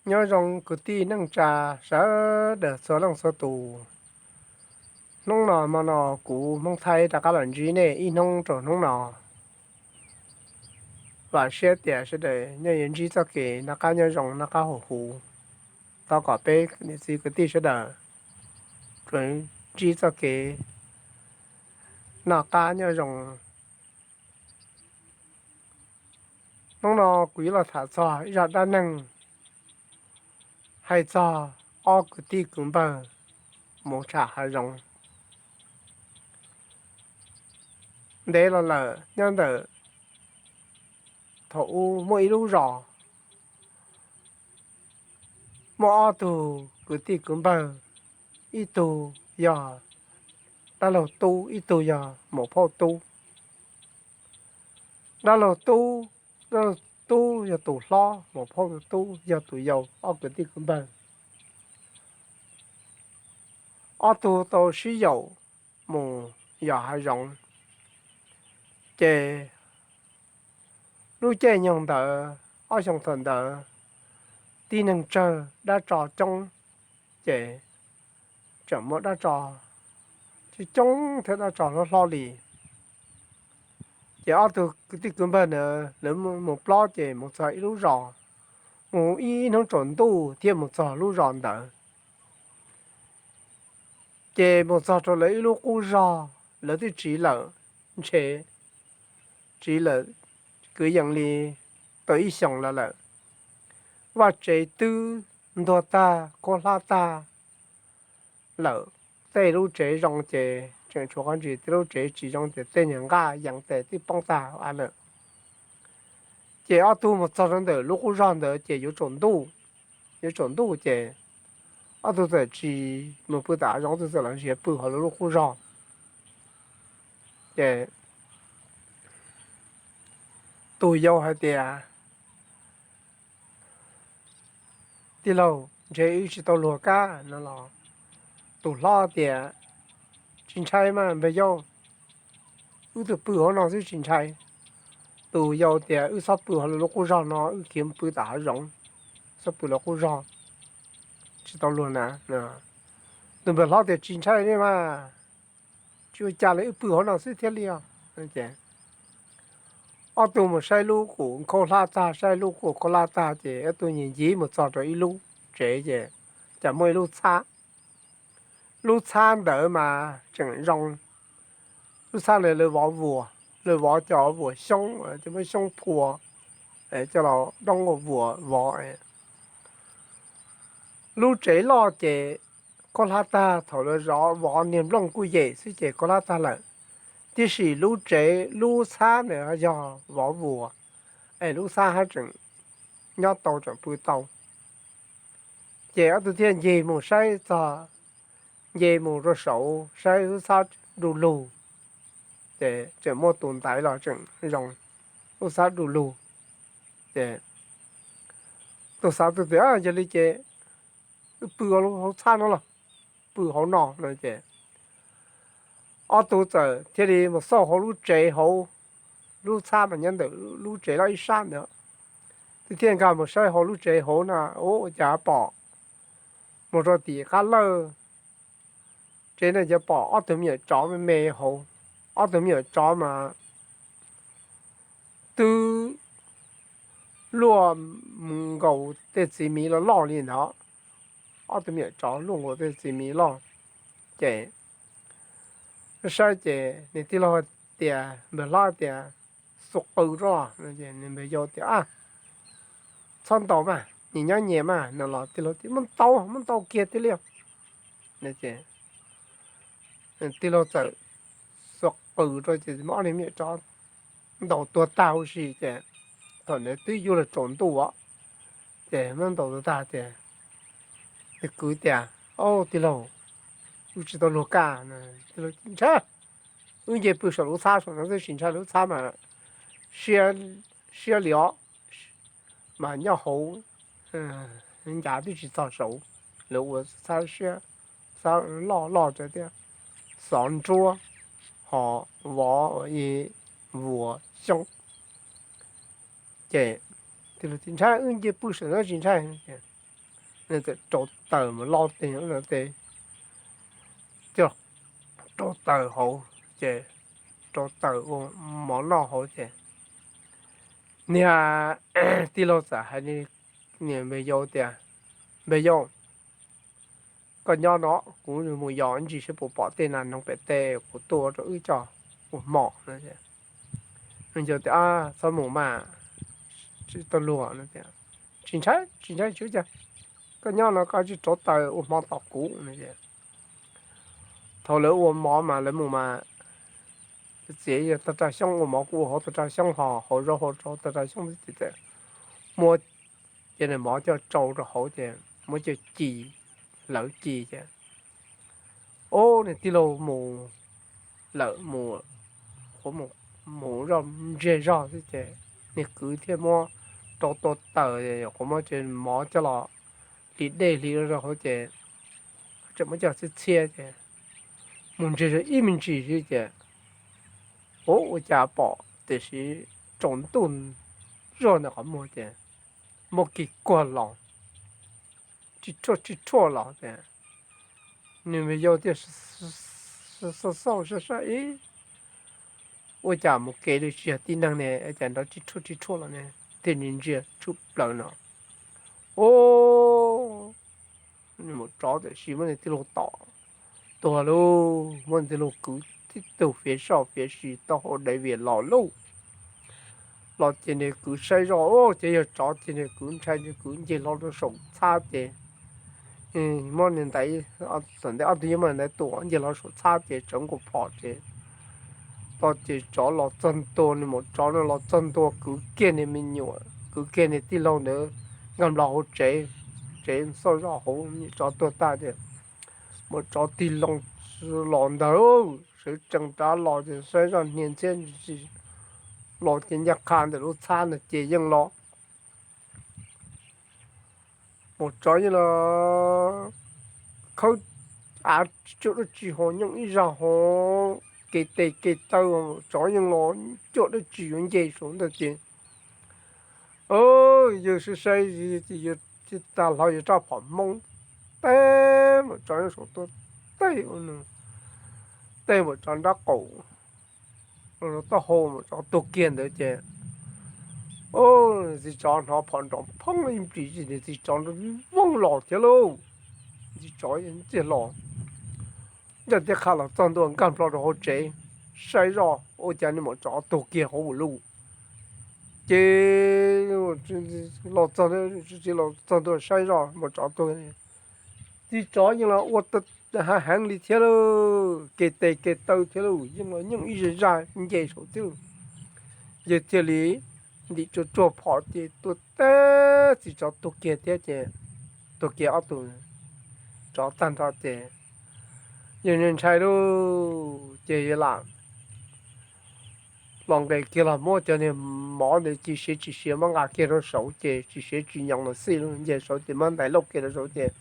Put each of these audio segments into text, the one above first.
Nyob zoo kwv tij neej tsa sawv daws txhua leej txhua tus. Hnub no hmo no kuv Hmoob Thaib rov qab los ntsib nej ib hnub rau hnub no. Vam siab tias sawv daws nyob yuav ntsib txoj kev noj qab nyob zoo noj qab huv huv. Thov kom peb niam txiv kwv tij sawv daws tsuas ntsib txoj kev noj qab nyob zoo. Hnub no kuv yuav los tham txog ib zaj dab neeg hais txog ob kwv tij kwv npawg mus tsham hav zoov. Ntev los lawm, nyob ntawm thaum ub muaj ib lub zos, muaj ob tug kwv tij kwv npawg, ib tug yog dab laug tub, ib tug yog muam phauj tub. Dab laug tub, dab laug tub yog tus hlob, muam phauj tub yog tus yau, ob kwv tij kwv npawg. Ob tug tau sib yaum mus yos hav zoov, ces lub caij nyoog ntawd, ob xyoo thaum ntawd, tib neeg tsawg dab tsov coob, ces tseem muaj dab tsov coob thiab dab tsov hlob hlob li. Ces ob tug kwv tij kwv npawg ntawd lawv mus plob ces mus txog ib lub zos, mus ib hnub tsaus ntuj thiaj mus txog lub zos ntawd. Ces mus txog rau lawv ib lub qub zos, lawv twb tsiv lawm, ntshe tsiv lawm kwv yees li tau ib xyoos los lawm. Vaj tsev twb ntuag tag khaub hlab tag lawm, tej lub tsev zoo ces tseem tshuav qhov ntsis, tej lub tsev tsis zoo ces tej nyuag nqaj yees tes twb poob tag lawm. Ces ob tug mus txog rau ntawm lub qub zos ntawd ces yuav tsaus ntuj, yuav tsaus ntuj ces ob tug txawm tsis mus pw tom hav zoov, ob tug txawm los ntsiag pw hauv lub qub zos. Ces tus yau hais tias, tij laug, ntshe wb tsis tau luag kab no los? Tus hlob tias, tsis ntshai mas npawg yau, wb twb pw hauv no xwb tsis ntshai. Tus yau tias, wb txhob pw hauv lub qub zos no, wb khiav pw tom hav zoov, txhob pw lub qub zos, tsis tau luag na. Tus npawg hlob tias, tsis ntshai li mas, tsis ua cas li, wb pw hauv no xwb thiaj li os. Ob tug mus saib lub qub khaub hlab tag, saib lub qub khaub hlab tag ces ob tug ncig ncig mus txog rau ib lub tsev ces cas muaj ib lub txhab. Lub txhab ntawd mas tseem zoo, lub txhab ntawd lawv vov vuas, lawv vov cov vuas xyoob, cov muab xyoob phua coj los doob ua vuas vov. Lub tsev loj ces khaub hlab tag, thaum lawv vov niag nplooj kuj yem xwb ces khaub hlab tag lawm. Tiam sis lub tsev lub txhab ntawd yog vov vuas, es lub txhab haj tseem nyob tau tseem pw tau. Ces ob tug thiaj ncig mus saib txog, nce mus rau saud saib lub txhab du lug, ces tseem muaj tus ntaiv los tseem zoo, lub txhab du lug. Ces tus xav tus tias, yog li ces wb pw hauv txhab no los, pw hauv no no ces ob tug txawm thiaj li mus xauj hauv lub tsev hauv, lub txhab mas nyob ntawm lub tsev loj ib sab ntawd. Tus thiaj nkag mus saib hauv lub tsev hauv no, ua cas pom mus rau tim qab lawj tsev no ces pom ob tug me nyuam tsov me me hauv. Ob tug me nyuam tsov mas twb luaj nkaus tej txiv miv loj loj li ntawd. Ob tug me nyuam tsov luaj nkaus tej txiv miv loj. Ces saib ces nws tij laug tias, npawg hlob tias, xuas qws rau. Nws npawg yau tias, txhob ntaus mas, nyias nyob nyias mas no los tij laug tias, muab ntaus, muab ntaus kiag thiaj li. Tij laug txawm xuas qws rau ces muab ob niag me nyuam tsov ntaus tuag tag huv si ces thaum ntawd twb yuav luag tsaus ntuj os. Ces muab ntaus tuag tag ces nws kwv tias, au tij laug, wb tsis tau luag kaj, tij laug ntshai, wb nce pw saum lub txhab saum no xwb tsis ntshai, lub txhab mas siab li os, mas nyob hauv ncav twb tsis txog saud, lawv ua txhab siab, txhab loj loj thiab, xov nruab, ho vov vuas xyoob. Ces tij laug tias, ntshai, wb nce pw saum no tsis ntshai. Nws txawm rauv taws mus loj teg no tes, coj rauv taws hauv ces, rauv taws ua mov noj hauv ces, niag tij laug txawm hais niag npawg yau tias, Npawg yau, koj nyob no, kuv mus yos ntsis saib puas pom tej nas noog pem teb, kuv tua rau wb coj ua hmo no. Npawg yau tias, Txhob mus mas, tsis tau luag no tias, Tsis ntshai, tsis ntshai, tsis ua cas. Koj nyob no koj tsis rauv taws ua hmo tos kuv no. Thaum lawv ua mov mas lawv mus mas txiav tag raj xyoob, ua mov kuj ua hauv tag raj xyoob, ho hau zaub hau rau tag raj xyoob xwb ces txawm muab cov niag mov coj tsau rau hauv ces muab coj ci, hlawv ci ces, ub, niag tij laug mus lawm mus, qhuav mus zoj ntsiag zog xwb ces niag kwv thiaj muab rau tua taws, qhuav muab cov mov coj los hliv dej hliv rau hauv ces tseem muab coj txhiab txhiab ces mus ntsiag zog ib me ntsis xwb ces, ub, ua cas pom tiam sis tsaus ntuj zog ntawm qhov muag ces muaj kev kuag los, tsis rhuaj tsis rhuaj los ces nws me yau thiaj xauj xauj saib saib ib, ua cas mus kev li tsis yog tib neeg ne, cas nrov tsis rhuaj tsis rhuaj los ne, thiaj ntsia ntsia tshwm plaws no. Ub, nws mus tsov tiam sis muab nws tij laug tom tuag lauj, muab nws tij laug kwv tib tug fiav soj fiav si taub hau dai vias los lauj. Los ces nws kwv saib zoj, ub, ces yog tsov ces nws kwv ntshai, nws kwv nce hlo rau saum txhab ces muab nws ntaiv, thaum ntawd ob tug yeej muab nws ntaiv tua, nce hlo saum txhab ces tsawv nkaus phom ces, tau ces tsov los txog ntua, nws maum tsov no los txog ntua kwv kiag nws me nyuam, kwv kiag nws tij laug ntawd nkag nplo hauv tsev, tsev xauj zoj hauv, tsov tuag tag ces maum tsov tig loo los ntag, sawv tsees rov los ces saib zoj hnia ntxhiab ntsis los ces ncaj qha ntawm lub txhab ntawd ces yeej los, maum tsov yeej los khawb av tsis cuam dab tsi ho nyooj ib zag ho, kev tes kev taw, maum tsov yeej los cuam dab tsi yuav nce saum ntawd ces, yawg saib saib, tsis tas hlo yuav roj phom hmoob, teb maum tsov nyob saum tuaj, teb, teb maum tsov nrab qaum, taub hau maum tsov tuag kiag ntawd ces, txiv tsov hnov phom nrov phoob ib pliag ces nws txiv tsov nrov voog los thiab lauj. Txiv tsov ntxiag los, ncaj teb qha los txog ntua nkag nplo rau hauv tsev, saib zoj ua cas nws maum tsov tuag kiag hauv ua luj. Ces los txog, tsis los txog ntua saib zoj maum tsov tuag, txiv tsov yeej los ua heev li thiab lauj, kev tes kev taw thiab lauj, yeej los nyooj ib zag zaj nce saum thiab lauj. Yawg thiaj li ntim tsuag tsuag phom ces tua teb txiv tsov tuag kiag thiab ces, tuag kiag ob tug tsov tag nrho ces yawg ntshai lauj, ces yawg lam los nqes kiag los muab cov niag mov ntawd cia siav tsis siav muab nqa kiag rau saud ces tsis siav tsis nyoos los xij lauj, nce saud ces muab ntais lauj kiag rau saud ces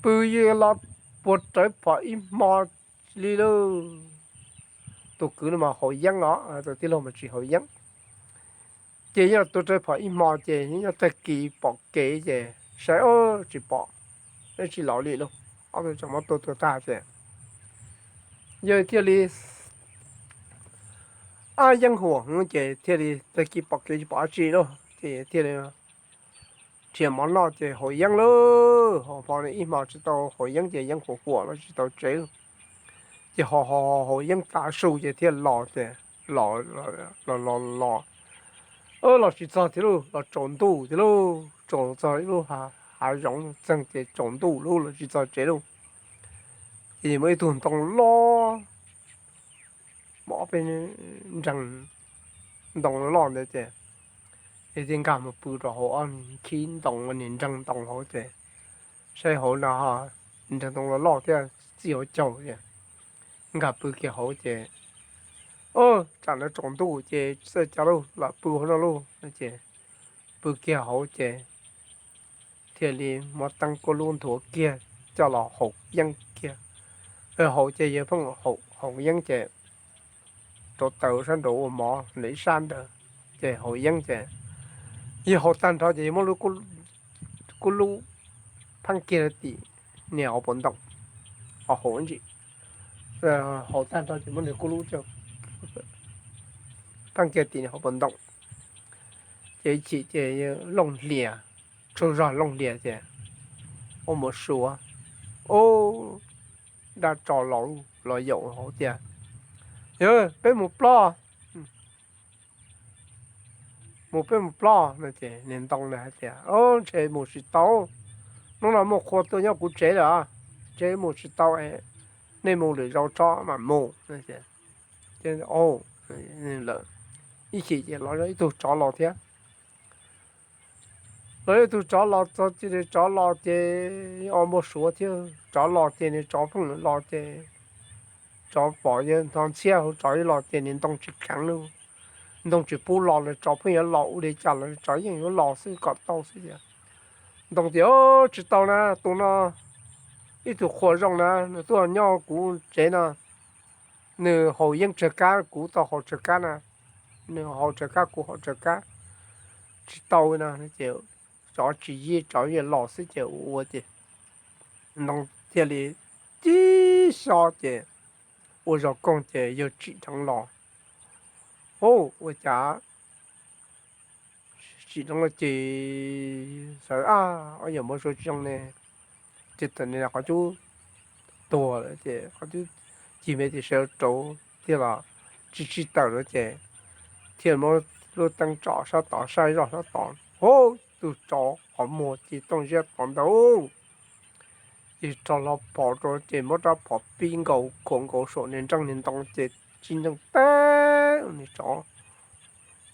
pw los puag rawv phom ib hmo li lauj. Tus kwv no mas haus yeeb os, tus tij laug mas tsis haus yeeb. Ces yog tua rawv phom ib hmo ces nyob tag kis pom kev ces saib tsis pom dab tsi los li lauj, ob tug tseem muab tua tuag tag ces yawg thiaj li ab yeeb huam ces thiaj li tag kis pom kev tsis pom dab tsi lauj ces thiaj li nrhiav mov noj ces haus yeeb lauj. Haus hmo ib hmo tsis tau haus yeeb ces yeeb huam huam los tsis tau tsev lauj. Ces haus haus yeeb tav su ces thiaj los ces los los los, los tsis txog thiab lauj, los tsaus ntuj thiab lauj, tsaus txog ib lub hav zoov txeeg ces tsaus ntuj lauj los tsis txog tsev lauj. Ces muaj ib tug ntoo loj, muaj ob peb nreeg ntoo loj ntawd ces thiaj nkag mus pw rau hauv ob khib ntoo, niag nreeg ntoo hauv ces saib hauv no nreeg ntoo loj loj thiab txij hauv caug ces nkag pw kiag hauv ces, tsam no tsaus ntuj ces tsis txawj cas lauj, lam pw hauv no lauj no ces pw kiag hauv ces thiaj li muab teeb kuab lub nthuav kiag coj los haus yeeb kiag. Haus ces yawg pheej haus yeeb ces rauv taws sab nraud ua mov ntawm ib sab ntawd ces haus yeeb ces yawg haus tag nrho ces yawg muab lub kuab kub lub pheej kiag rau tim niag hauv paus ntoo, hauv ntsis, hauv tag nrho ces muab niag kub lub coj pheej kiag tim niag hauv paus ntoo. Ces ib chim ces looj hlias, tsaug zog looj hlias ces ua mus suav, ub, dab tso los, los yaum hauv tias, Yog peb mus plob, mus peb mus plob no ces niag ntoo na hais tias, Ntshe mus tsis tau, hnub no muaj qhua tuaj nyob kuv tsev lawm, ntshe mus tsis tau, nej mus lwm zaus tso mam mus. Lawm ib chim ces los ib tug tsov los thiab. Los ib tug tsov los txog ces tsov los ces o npau suav thiab, tsov los ces niag tsov pheej los ces tsov pom yog ntho ntxhiab hauv tsov ib los ces niag ntoo tsis kheev li, ntoo tsis pub los los tsov pheej yuav los, ua li cas los tsov yeej yuav los xwb kom tau xwb tias. Ntoo tias, Tsis tau na, tus no ib tug qhua zoo na, nws tuaj nyob kuv tsev no, nws haus yeeb tsawg kab kuv tau haus tsawg kab na, nws haus tsawg kab kuv haus tsawg kab, tsis tau no ces tsov tsis yig, tsov yeej los xwb ces ua ua ces ntoo thiaj li tib xyob ces ua zog koog ces yawg tsim dheev los. Ub, ua cas tsim dheev los ces xav, Ab, ob yawg muab suav tsis zoo ne, ces thaum qhov cub tuag lawm ces qhov cub cig me ces sawv rauv thiaj los tsis tsis tawm lawm ces thiaj muab lub teeb tsom sab tod saib zoj sab tod, hu, tus tsov qhov muag ci tooj ziab tod ntag. Ces rho hlo phom rau ces muab rab phom pib nkaus khuam nkaus saum niag nreej niag ntoo ces tsis ntseeg teb, niag tsov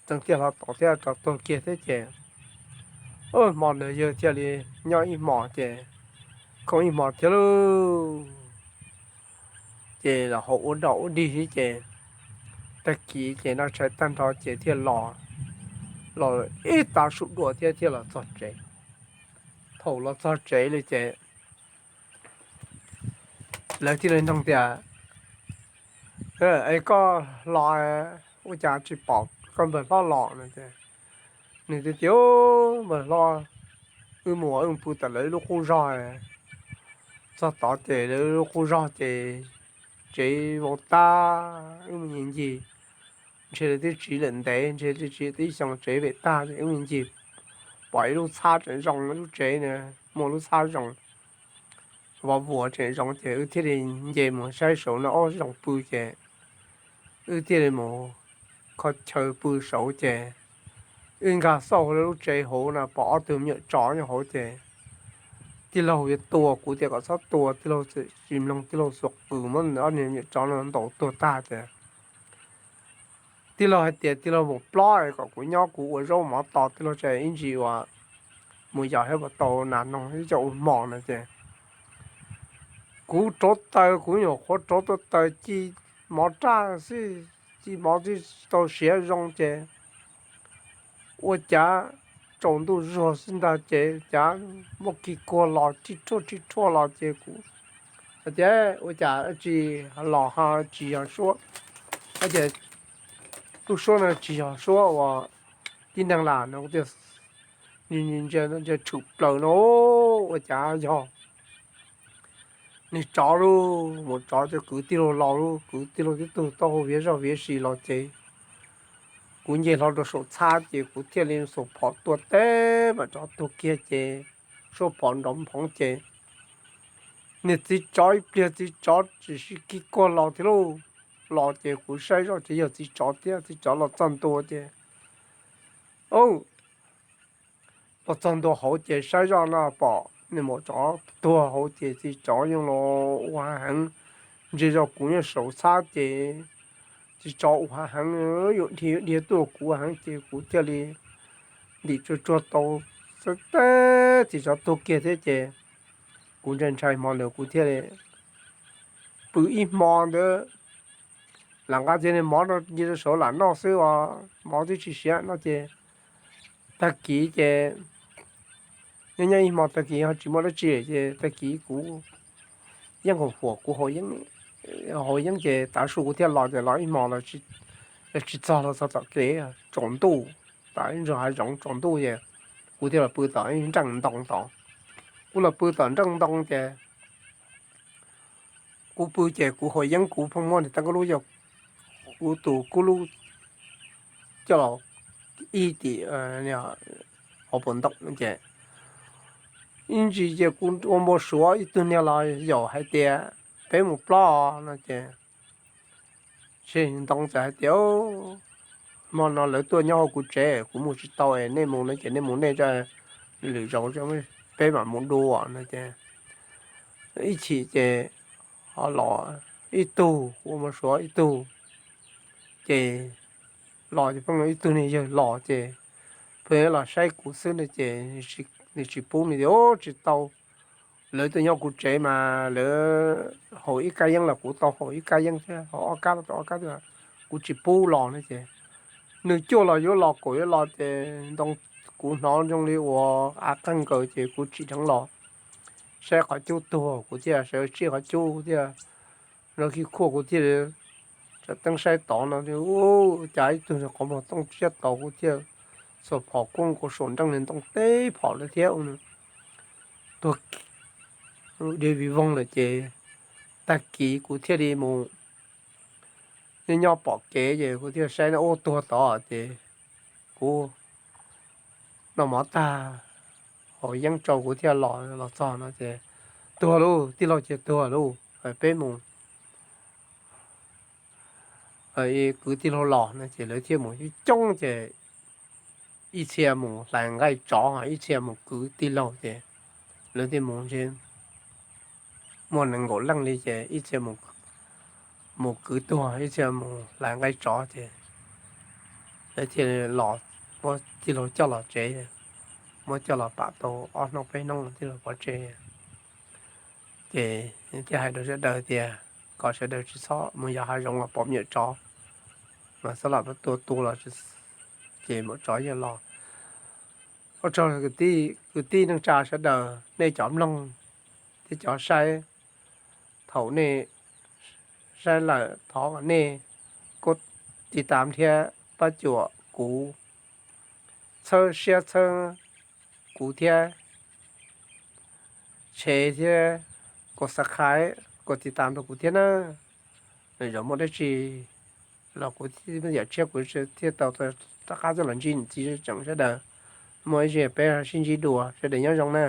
txeev tiaj hlo tod thiab, tsov tuag kiag thiab ces, hmo ntawd yawg thiaj li nyob ib hmos ces khoom ib hmos thiab lauj. Ces los haus ua dog ua dig thiab ces tag kis ces noj tshais tag nrho ces thiaj los, los ib tav su dua thiab thiaj los txog tsev. Thaum los txog tsev li ces lawv thiaj li nug tias, Es koj los ua cas tsis pom koj npawg hlob los no ces nws tias, Npawg hlob, wb mus wb pw tom lawv lub qub zog, txog tod ces lawv lub qub zog ces tsev vau tag, wb mus ncig ncig, ntshe lawv twb tsiv lawm ntev, ntshe twb tsiv twb xyoo tsev pem tag ces wb mus ncig pom ib lub txhab tseem zoo, lub tsev na muaj lub txhab zoo, vov vuas tseem zoo ces wb thiaj li nce mus saib saud no ob zoo pw ces wb thiaj li mus kho chaw pw saud ces wb nkag xauj hauv lub tsev hauv no pom ob tug me nyuam tsov nyob hauv ces tij laug yuav tua kuv tias kom txhob tua, tij laug txawm tsis mloog tij laug xuas qws muab ob niag me nyuam tsov no ntaus tuag tag ces tij laug hais tias tij laug mus plob kom kuv nyob kuv ua zaub mov tos tij laug tsam ib ntsis uas mus yos thiab puas tau nas noog ib co ua hmo no ces kuv rauv taws, kuv nyuam qhuav rauv tau taws ci mov raj xwb, ci mov tsis tau siav zoo ces ua cas tsaus ntuj zuag xwb ntag ces cas muaj kig kuag los rhij rhuaj rhij rhuaj los ces kuv hais tias ua cas tsis los ho tsis yog suab, tias lub suab no tsis yog suab uas tib neeg lam no, kuv tias ntsia ntsia tshwm plaws no ua cas yog niag tsov lauj. Mus tsov ces kwv tij laug los lauj, kwv tij laug twb tug taub hau viav zog viav si los ces kuv nce hlo rau saum txhab ces kuv thiaj li xuas phom tua teb mas tsov tuag kiag ces suab phom nrov nphoov ces niag txiv tsov ib pliag txiv tsov tsis sib kig kuag los thiab lauj. Los ces kuv saib zoj ces yog txiv tsov thiab, txiv tsov los txog ntua ces los txog ntua hauv ces saib zoj no pom niag maum tsov tuag hauv ces txiv tsov yeej los ua hav heev, ntsia zoj kuv nyob saum txhab ces txiv tsov ua hav heev, yuav dhia yuav dhia tuaj kuv heev ces kuv thiaj li ntim tsuag tsuag tau xwb teb txiv tsov tuag kiag thiab ces kuv ntshai ntshai hmo ntawd kuv thiaj li pw ib hmo ntawd, lam nqa cia niag mov rau saud lam noj xwb os, mov twb tsis siav no ces tag kis ces nyob nyob ib hmo tag kis ho tsis muaj dab tsi ces tag kis kuv yeej huam huam kuv haus yeeb ces tav su kuv thiaj los ces los ib hmo los tsis txog los txog tom kev tsaus ntuj, tom ib ntug hav zoov tsaus ntuj ces kuv thiaj los pw tom ib nreej ntoo tod. kuv los pw tom nrooj ntoo ces kuv pw ces kuv haus yeeb, kuv pheej muab niag Tub Kub Lub, yog kuv tus Kub Lub coj los ib tim hauv paus ntoo no ces ib ntsis ces kuv ua npau suav ib tug niag los yaum hais tias peb mus plob no ces, ces ntoo txawm hais tias, hmo no lawv tuaj nyob hauv kuv tsev kuv mus tsis tau, nej mus no ces nej mus nej, lwm zaus peb mam mus dua no ces ib chim ces ho los ib tug, kuv ua npau suav ib tug ces los ces pheej ib tug niag yawg los ces pheej los saib kuv xwb no ces nws tsis pub, nws tias tsis tau, lawv tuaj nyob kuv tsev mas lawv haus ib kab yeeb los kuv tau haus ib kab yeeb thiab, haus ob kab los tau ob kab thiab, kuv tsis pub los no ces nws cuaj los yuav los kaum yuav los ces ntoo, kuv hnov zoo li ua av qeeg nkaus ces kuv tsim dheev los saib qhov cub tuag kuv thiaj sawv tsij qhov cub thiaj, nrog khi khuaj kuv thiaj li tsa teeb saib tod no, cas ib tug qhov muag tooj tsiab tod, kuv thiaj xuas phom kuaj nkaus saum nreej li ntoo teb phom lawm thiab ua tuag di vij voog lawm ces tag kis kuv thiaj li mus nyob nyob pom kev ces kuv thiaj saib no ua tuag tod ces kuv noj mov tag, haus yeeb tsau kuv thiaj los, los txog no ces tuag lauj, tij laug ces tuag lauj, peb mus kwv tij laug los no ces lawv thiaj mus coob coob ces ib txhia mus hlais nqaij tsov, ib txhia mus kwv tij laug ces lawv thiaj mus ntshe muaj nees nkaum leej li ces ib txhia mus kwv tuag, ib txhia mus hlais nqaij tsov ces lawv thiaj los muab tij laug coj los tsev, muab coj los pam tau ob hnub peb hnub tij laug pov tseg. Ces thiaj hais rau sawv daws tias kom sawv daws tsis txhob mus yos hav zoov los pom me nyuam tsov, mas txhob lam tua tua los ces me nyuam tsov yeej los. Ua tsaug kwv tij neej tsa sawv daws, nej cov mloog thiab cov saib, thaum nej saib lawm thov kom nej kuj tiv tam thiab pab cuam kuv, txhawb siab txhawb kuv thiab, share thiab, kom subscribe, kom tiv tam rau kuv thiab na. Lwm zaus muaj dab tsi los kuv yam tshiab kuv thiaj tau rov qab tuaj los ntsib niam txiv tseem sawv daws. Muaj ib zaug peb sib ntsib dua, sawv daws nyob zoo na.